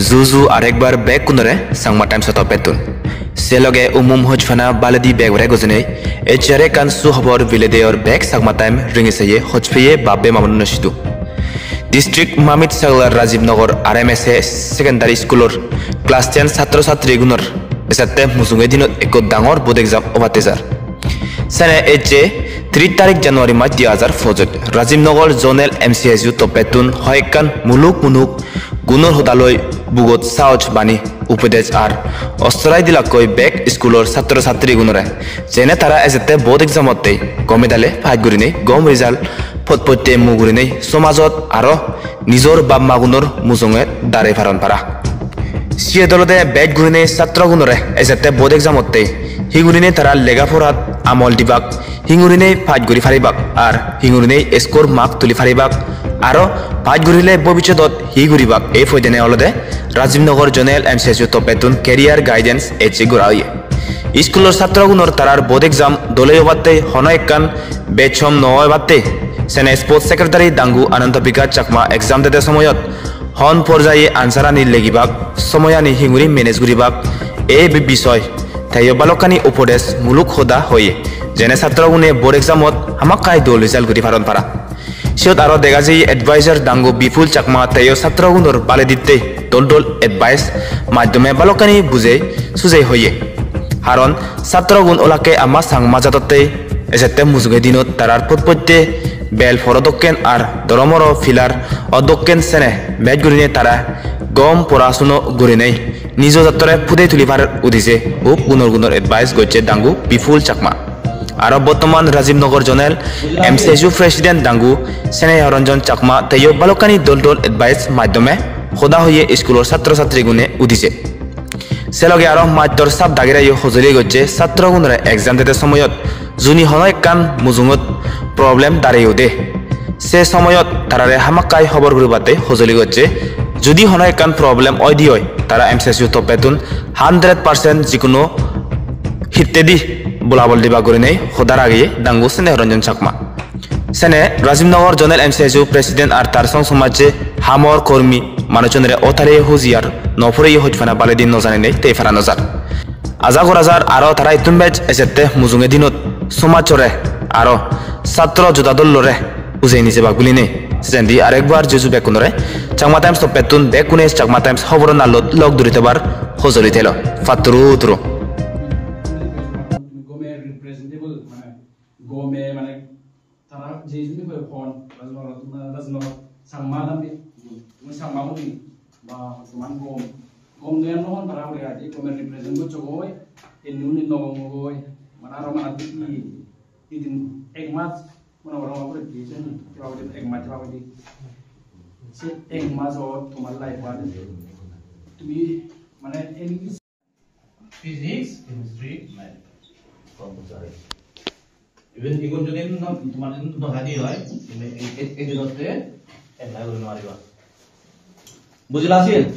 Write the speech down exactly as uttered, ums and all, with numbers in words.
Juju arekbar bekkunore Changma Times-o toppettun. Se loge um um hojpana baledi bek bere gojinei, ecche are ekkan su hobor bile deyor bek Changma Times ringi seye hojpeye bab-bei ma-bonunno sidu. District Mamit Saglar Rajiv Nagar R M S A Secondary School-or class ten satro satrigunor ejette mujunge dinot ekko dangor board exam obatte jar. Sene ecche tris tarik January mas dui hajar pojoj Rajiv Nagar Zonal M C S U toppettun hoyekkan muluk munuk gunor hoda loi bugot sahoj bani, upodes ar ostrai dilakkoi bek iskulor satro satrigunore, jene tara ejette board exam-otte gome dale pass gurinei gom result pot potte mu gurinei somajot aro nijor bap magunor mujunge dare paron para. Siyot olode bej gurinei satrogunore ejette board exam-otte hi gurinei tara lega porat amol dibak, hi gurinei pass guri paribak ar hi gurinei score mark tuli paribak, aro pass gurile bobissodot hi guribak, ei poidene olode Rajiv Nagar Zonal M C S U toppettun career guidance ecche gora oye. Iskulor satrogunor tarar board exam dole obatte hono ekkan bechom no obatte sene sports secretary dangu Ananta Bikash Chakma exam dede somoyot hon porjaye answer ani legibak, somoyani hinguri manage guribak, ei bi-, bisoy teyo balokkani upodes muluk hoda hoye, jene satrogune board examot hamakkai dol result guri paron para. Siyot aro dega jeye advisor dangu Bipul Chakma teyo satrogunor baleditte dol dol advice maddome balokkani bujei sujei hoye. Haron satrogun olakke ama Changma jadotte ejette mujunge dinot tarar pot potte bel poro dokken ar doromoro pillar o dokken sene bej gurinei tara gom porasuno gurinei nijo jattore pudei tuli par udije hub gunor gunor advice gocche dangu Bipul Chakma. Aro bottoman Rajiv Nagar Zonal M C S U President dangu Sneha Ranjan Chakma teyo balokkani dol dol advice maddome hoda hoye iskulor satro satrigune udije. Se loge aro mastor sab dagireyo hojoli gocche satrogunore exam dede somoyot juni hono ekkan mujungot problem dareyode, se somoyot tarare hamakkai hobor guribatte hojoli gocche. Judi hono ekkan problem oide oi, tara M C S U toppettun hundred percent jikuno hittedi bolabol dibak gurinei hoda rageye dangu Sneha Ranjan Chakma. Sene Rajiv Nagar Zonal M C S U President ar tar song somajje hamor kormi manuchunore otare hujiar no pureye hojpana baledi no janinei tei para no jar. Aja gora jar aro tara ittun bej ejette mujunge dinot somajjore aro satro joda dollore ujei nijebak bilinei. Sejendi arekbar juju bekkunore Changma Times toppettun bekkune Changma Times hoboro nallot lok duri tebar hojoli telo. Patturu turu. Gome representable, mane, gome, mane, tara je juni hoi hon, Rajnagar, Rajnagar, Changma nami, tumi Changma guni, ba, toman gom, gom doyan no hon tara hure aji, gome represent goccho goi, enni uni no gom goi, mane aro mane di, di din ek mas, mane aro hure di sen, keba goi ek mas keba goi di. Se ek mas o tomar life an, tumi, mane, en Physics, chemistry, math. Compulsory. Even igun jodi no, tomar jodi no thadi oi, tumi ei, ei, ei dinotte apply gori no pariba. Bujila sil?